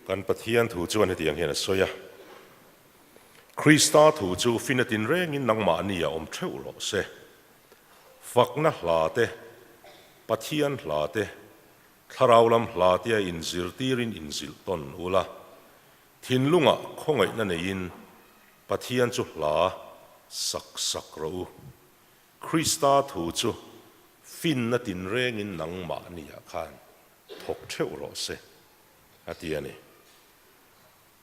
Kan Pathian thu chuan hetiang hian a sawi a, Krista thu chu fina tinrengin nangmahni a awm theuh rawh se. Fakna hla te, Pathian hla te, Thlarau lam hla tia inzirtirin inzilh tawn ula, thinlungah khawngaihna neiin Pathian chu hla sak sak rawh u. Krista thu chu finna tinrengin nangmahniah khan thawk theuh rawh se, a ti a ni.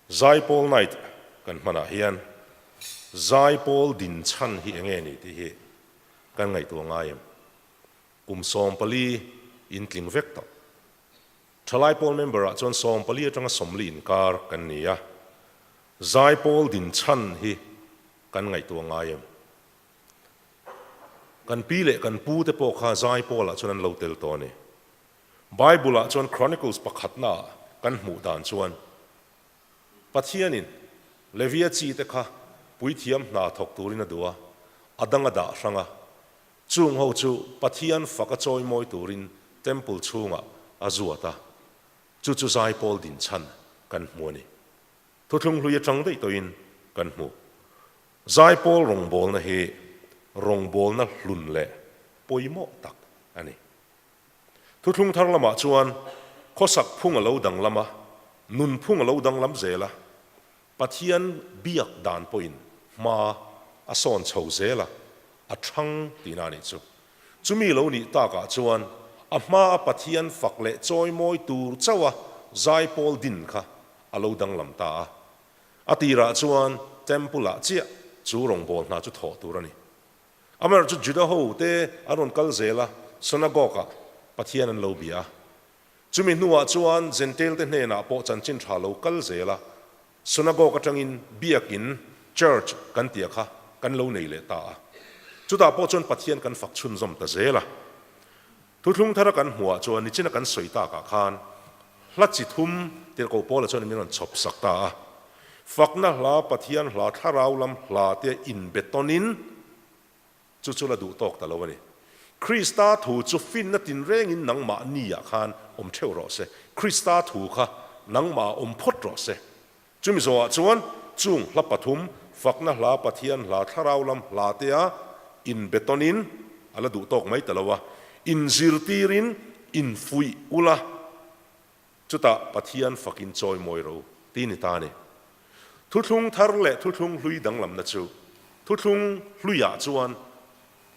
Zaipawl Night kan hmanah hian Zaipawl dinchhan hi enge ni tih hi kan ngaihtuah ngai em? Kum 14 in tling vek tawh. Thalai pawl member ah chuan 14 atanga 40 inkar kan ni a, Zaipawl dinchhan hi kan ngaihtuah ngai em? Kan pi leh kan pu te pawh kha Zaipawl ah chuan an lo tel tawh a ni. Bible ah chuan Chronicles pakhatna ah kan hmuh dan chuan Pathianin Levia chi te kha puithiam hna thawk turin a duh a, a dang a dah hrang a, Chung ho chu Pathian faka chawimawi turin Temple chhungah a zuat a, chu chu zaipawl dinchhan kan hmu a ni. Thuthlung hlui atang daih tawhin kan hmu. Zaipawl rawngbawlna hi rawngbawlna hlun leh pawimawh tak a ni. Thuthlung thar lamah chuan khawsak phung a lo danglam a, nunphung a lo danglam zel a, Pathian biak dan pawhin hma a sawn chho zel a, a thang tihna a nih chu. Chumi lo nih takah chuan a hma a Pathian fak leh chawimawi tur chauh a zaipawl din kha a lo danglam ta a. A tirah chuan Temple ah chiah chu rawngbâwl hna chu thawh tur a ni. Amaherawhchu chu Juda ho te an rawn kal zel a, Synagogue ah Pathian an lo bia a. Chumi hnuah chuan Jentail-te hnenah pawh chanchin tha lo kal zel a, Synagogue atangin biakin, church, kan tia kha kan lo nei leh ta a. Chutah pawh chuan Pathian kan fak chhunzawm ta zel a. Thuthlung thara kan hmuhah chuan nichina kan sawi takah khan hla chi thum Tirhkoh Paula chuan min rawn chhawp sak ta a. Fakna hla, Pathian hla, thlarau lam hla te inbe tawnin, Chu chu la duh tawk ta lo a ni. Krista thu chu finna tinrengin nangmah niah khan awm theuh rawh se. Krista thu kha nangmah awm phawt rawh se. Chumi zawhah chuan chung hla pathum, fakna hla, Pathian hla, thlarau lam hla tea inbetawnin a la duh tawk mai ta lo a, inzirtirin infuih ula, Chutah Pathian fakin chawimawi ro ti ni ta a ni. Thuthlung thar leh thuthlung hlui danglamna chu thuthlung hluiah chuan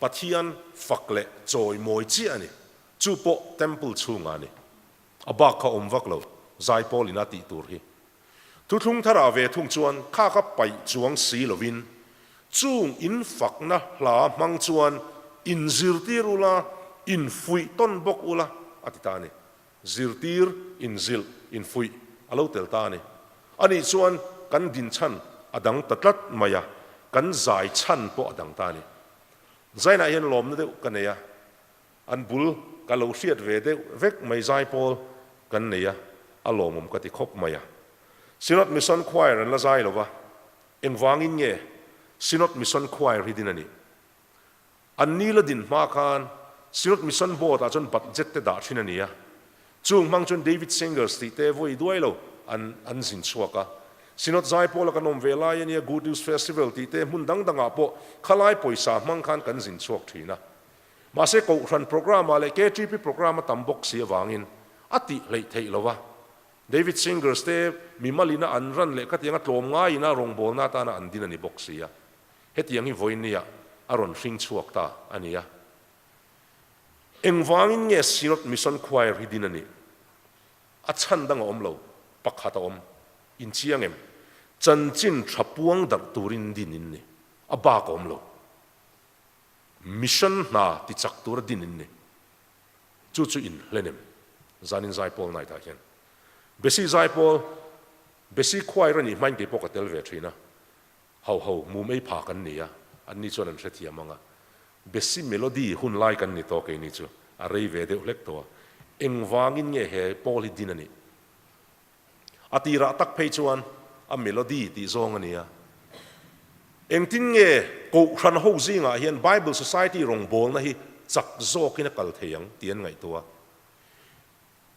Pathian fak leh chawimawi chiah a ni. Chu pawh temple chhungah a ni. A bak kha awm vak lo, zaipawl ina tih tur hi. Thuthlung tharah ve thung chuan kha kha paih chuang si lovin chung in fakna hla hmang chuan inzirtir ula, infuih tawn bawk ula a ti ta a ni. Zirtir, inzilh, infuih a lo tel ta a ni. Anih chuan kan dinchhan a dang ta tlat mai a, kan zai chhan pawh a dang ta a ni. Zainah hian lawmna deuh ka nei a, an bul ka lo hriat ve deuh vek mai zai pawl kan nei a, a lawmawm ka ti khawp mai a. Synod Mission Choir an la zai lo va, engvangin nge Synod Mission Choir hi din a nih? An ni la din hma khan Synod Mission Board ah chuan budget te dah thin a ni a, chung hmang chuan David Singers tih te vawi duai lo an an zin chhuak a. Synod Zaipawl a kan awm ve lai a nia, Good News Festival tih te hmun dang dangah pawh khalai pawisa hmang khan kan zin chhuak thin a. Mahse Kohhran programme ah leh KTP programme a tam bawk si avangin a tih hleih theih lo a. David Singers te mimalina an ran leh khatianga tlawm ngaiin a rawngbawlna atana an din a ni bawk si a. Hetiang hi vawinia a rawn hring chhuak ta a ni a. Engvangin nge Synod Mission Choir hi din a nih? A chhan dang a awm lo, pakhat a awm. Inchiang em? Chanchin tha puang darh turin din in ni. A bak a awm lo. Mission hna ti chak tura din in ni. Chu chu in hlen em? Zanin Zaipawl night ah hian. Besi Zaipawl, Besi Choir a nih hmain keipawh ka tel ve thin a. Ho ho, mum ei pha kan ni a, anni chuan an hrethiam ang a. Besi Melody hun lai kan ni tawh keini chu, a rei ve deuh hlek tawh a. Engvangin nge he pawl hi din a nih? A tirah tak phei chuan a melody tih zawng a ni a. Engtin nge Kohhran ho zingah hian Bible Society rawngbawlna hi chak zawkin a kal thei ang tih an ngaihtuah a.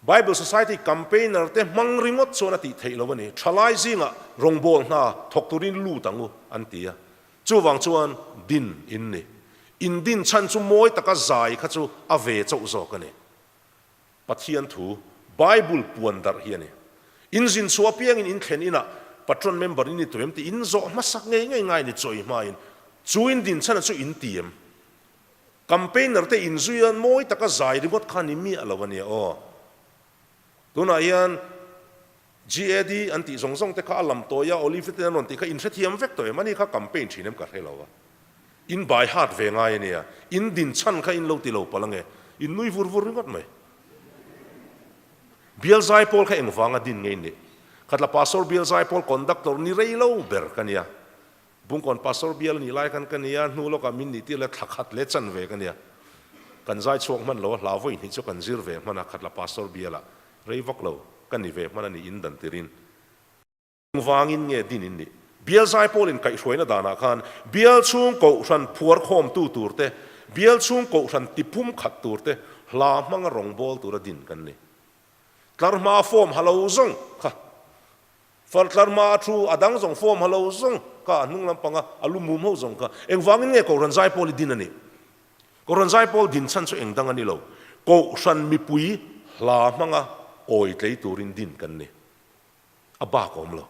Bible Society campaigner te hmang ringawt chuan a tih theih lo a ni. Thalai zingah rawngbâwl hna thawk turin lut ang u, an ti a. Chuvang chuan din in ni. In din chhan chu mawi taka zai kha chu a ve chauh zawk a ni. Pathian thu, Bible puan darh hi a ni. In zin chhuah apiangin in thlen inah patron member in ni tawh em tih in zawh hmasak ngei ngei ngai ni chawi hmain chu in din chhana chu in ti em? Campaigner te inzui a mawi taka zai ringawt kha ni miah lo a nia aw. Tunah hian GAD an tih zawng zawng te kha a lam tawi a, Olive te an rawn tih kha in hrethiam vek tawh em? Ani kha campaign thin em ka hre lo a. In by heart ve ngai a nia. In din chhan kha in lo ti lo palh ange. In nui vur vur ringawt mai. Bial zaipawl kha engvanga din nge in nih? Khatla Pastor Bial zaipawl conductor ni rei lo ber ka nia. Bungkawn Pastor bial nih lai khan ka nia, hnu lawkah min nih tir leh thla khat leh chan ve ka nia. Kan zai chhuak hman lo a, hla vawi hnih chu kan zir ve hman a, Khatla Pastor bialah rei vak lo ka ni ve hman a nih in dan tirin. Engvangin nge din in nih? Bial zai pawlin kaihhruaina danah khan bial chhung kohhran phuar khawmtu tur te, bial chhung kohhran tiphum khat tur te hla hmanga rawngbâwl tura din kan ni. Tlar hmaa form ha lo zawng kha Far tlar hma a thu, a dang zawng form ha lo zawng kha a hnung lampanga a lu mum ho zawng kha. Engvangin nge Kohhran Zaipawl i din a nih? Kohhran Zaipawl din chhan chu eng dang a ni lo. Kohhran mipui hla hmanga awi tlei turin din kan ni. A bak a awm lo.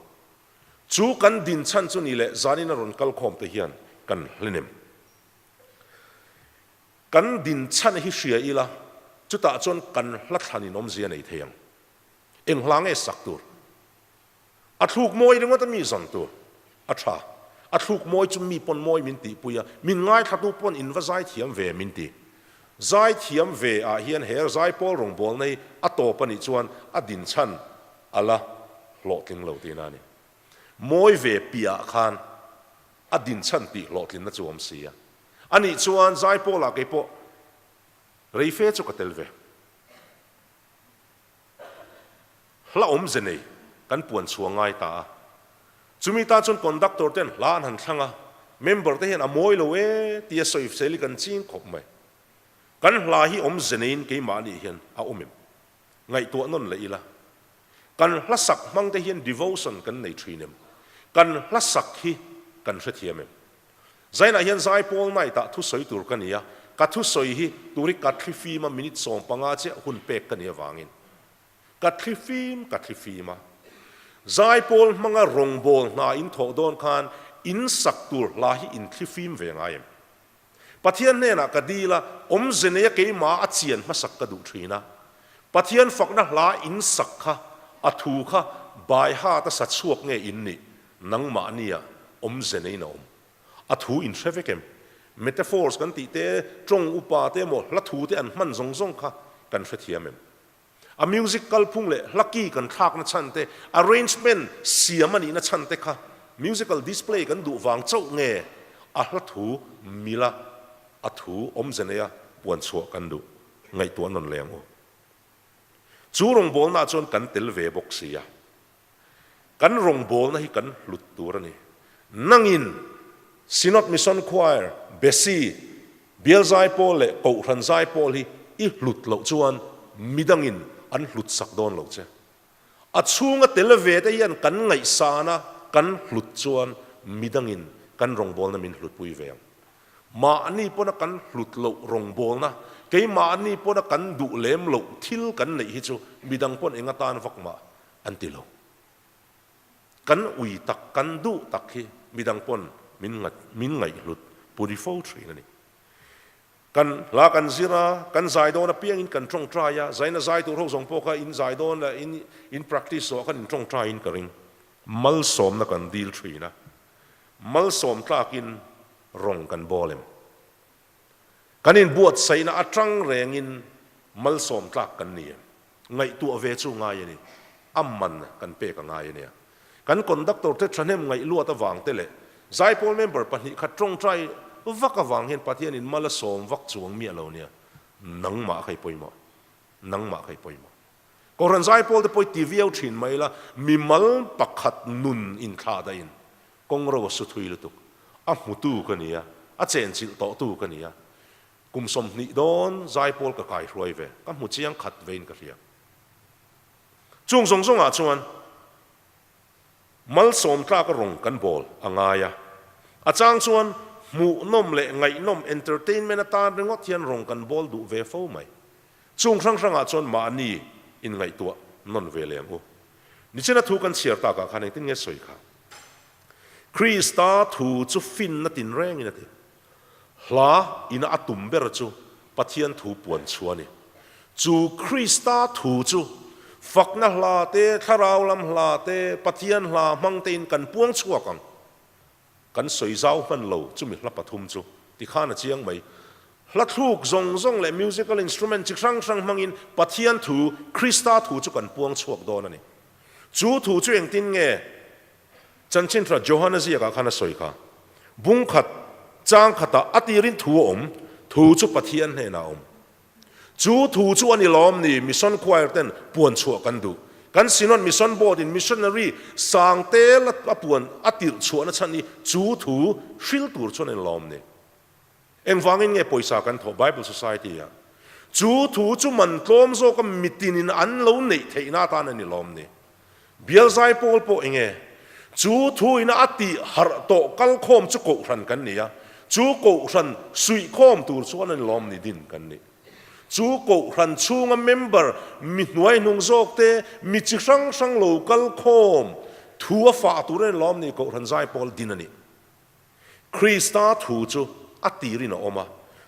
Chu kan din chhan chu ni leh zanin a rawn kal khawm te hian kan hlenem. Kan din chhan hi hria ila, chutah chuan kan hla thlanin awmzia nei thei ang. Eng hla nge sak tur? A thluk mawi ringawt a mi zawn tur a tha. A thluk mawi chu mi pawn mawi min tihpui a, min ngaithlatu pawn in va zaithiam ve min ti. Zaithiam ve ah hian he zaipawl rawngbawlna hi a tawp a nih chuan a dinchhan a la hlawhtling lo tihna a ni. Mawi ve piah ah khan a dinchhan tih hlawhtlinna chu a awm si a. A nih chuan zaipawl ah keipawh reife chu ka tel ve. Hla awmze nei kan puan chhuah ngai ta a. Chumi tan chuan conductor ten hla an han thlang a, member te hian a mawi lo e tia sawi sel hi kan ching khawp mai. Kan hla hi awmze neiin keimahni hian a awm em? Ngaihtuah nawn leh ila. Kan hla sak hmang te hian devotion kan nei thin em? Kan hla sak hi kan hrethiam em? Zainah hian zaipawl night ah thusawi tur ka ni a, ka thusawi hi tur hi ka thlifim a minute 15 chiah hun pek ka nih avangin ka thlifim ka thlifim a. Zaipawl hmanga rawngbâwl hna in thawh dawn khan in sak tur hla hi in thlifim ve ngai em? Pathian hnenah ka dil a, awmze neia keimah a chian hmasak ka duh thin a. Pathian fakna hla in sak kha a thu kha baihat a sa chhuak nge in nih? Nangmahnia awmze neiin a awm. A thu in hre vek em? Metaphors kan tih te, tawng upa te emaw hla thu te an hman zawng zawng kha kan hrethiam em? A music kalphung leh hla key kan thlakna chhan te, arrangement siam a nihna chhan te kha musical display kan duh vang chauh nge a hla thu mila a thu awmze neia puan chhuah kan duh ngaihtuah nawn leh ang u. Chu rawngbawlnaah chuan kan tel ve bawk si a. Kan rawngbawlna hi kan hlut tur a ni. Nangin Synod Mission Choir, Besi, Bial Zaipawl leh Kohhran Zaipawl hi i hlut loh chuan midangin an hlut sak dawn lo che. A chhunga tel ve te hian kan ngaihsana kan hlut chuan midangin kan rawngbawlna min hlutpui ve ang. Mahni pawna kan hlut loh rawngbawlna, keimahni pawna kan duh lem loh thil kan neih hi chu midang pawn eng atan vak mah an ti lo. Kan ui tak, kan duh tak hi midang pawn min min ngaihhlut puri fo thin a ni. Kan hla kan zir a, kan zai dawn apiangin kan tawngtai a, zaina zai tur ho zawng pawh kha in zai dawn leh in in practice zawh khan in tawngtaiin ka ring. Malsawmna kan dil thin a, malsawm tlakin rawng kan bawl em? Kan inbuatsaihna atang rengin malsawm tlak kan ni em? Ngaihtuah ve chu ngai a ni. A man kan pek a ngai a nia. Kan conductor te thahnem ngaih luat avang te leh zaipawl member 2 khat tawngtai vak avang hian Pathianin mal a sawm vak chuang miah lo nia. Nangmah kha i pawimawh. Nangmah kha i pawimawh. Kohhran zaipawl te pawh i ti viau thin mai la, mimal pakhat nun inthlah dahin Kawng ro a su thui lutuk. A hmutu ka ni a, a chenchilh tawhtu ka ni a. Kum 20 dawn zaipawl ka kai hruai ve, ka hmu chiang khat vein ka hria. Chung zawng zawngah chuan malsawm tlaka rawng kan bawl a ngai a. A chang chuan hmuhnawm leh ngaihnawm entertainment atan ringawt hian rawng kan bawl duh ve fo mai. Chung hrang hrangah chuan mahni inngaihtuah nawn ve leh ang u. Nichina thu kan chhiar takah khan engtin nge sawi kha? Krista thu chu finna tinrengin a ti. Hla ina a tum ber chu Pathian thu puan chhuah a ni. Chu Krista thu chu fakna hla te, thlarau lam hla te, Pathian hla hmang tein kan puang chhuak ang. Kan sawi zau hman lo chumi hla pathum chu tikhan a chiang mai. Hla thluk zawng zawng leh musical instrument chi hrang hrang hmangin Pathian thu, Krista thu chu kan puang chhuak dawn a ni. Chu thu chu engtin nge Chanchin tha Johana ziakah khan a sawi kha, Bung khat, chang khatah a tirin thu a awm, thu chu Pathian hnenah a awm. Chu thu chu a ni lawm ni Mission Choir ten puan chhuah kan duh. Kan Synod Mission Board in Missionary sang tel a puan a tirh chhuahna chhan hi chu thu hril tur chuan a ni lawm ni. Engvangin nge pawisa kan thawh Bible Society ah? Chu thu chu man tlawm zawka mitinin an lo neih theihna atan a ni lawm ni. Bial zai pawl pawh enge? Chu thu ina a tih harh tawh kal khawm chu kohhran kan ni a, chu kohhran suih khawm tur chuan a ni lawm ni din kan nih. Chu kohhran chhunga member mi hnuai hnung zawk te, mi chi hrang hrang lo kal khawm thu a fah tur a ni lawm ni kohhran zai pawl din a nih. Krista thu chu a tirin a awm a,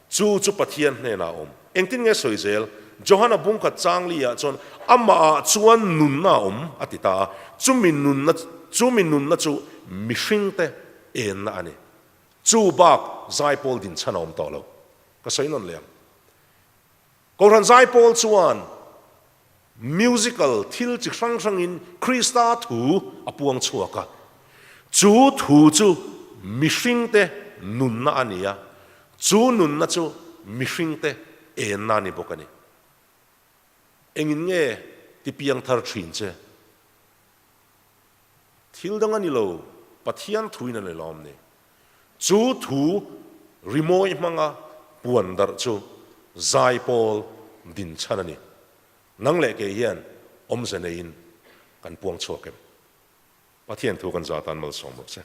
chu chu Pathian hnenah a awm. Engtin nge sawi zel? Johana bungkhat changli-ah chuan amahah chuan nunna a awm a ti ta a, chumi nunna chumi nunna chu mihringte enna a ni. Chu bak zaipawl dinchhan a awm tawh lo. Ka sawi nawn leh ang. Kohhran zaipawl chuan musical thil chi hrang hrangin Krista thu a puang chhuak a. Chu thu chu mihringte nunna a ni a, chu nunna chu mihringte enna a ni bawk a ni. Engin nge ti piang thar thin che? Thil dang a ni lo, Pathian thuin a ni lawm ni. Chu thu rimawi hmanga puan darh chu zaipawl dinchhan a ni. Nang leh kei hian awmze neiin kan puang chhuak em? Pathian thu kan zah tan malsawm rawh se.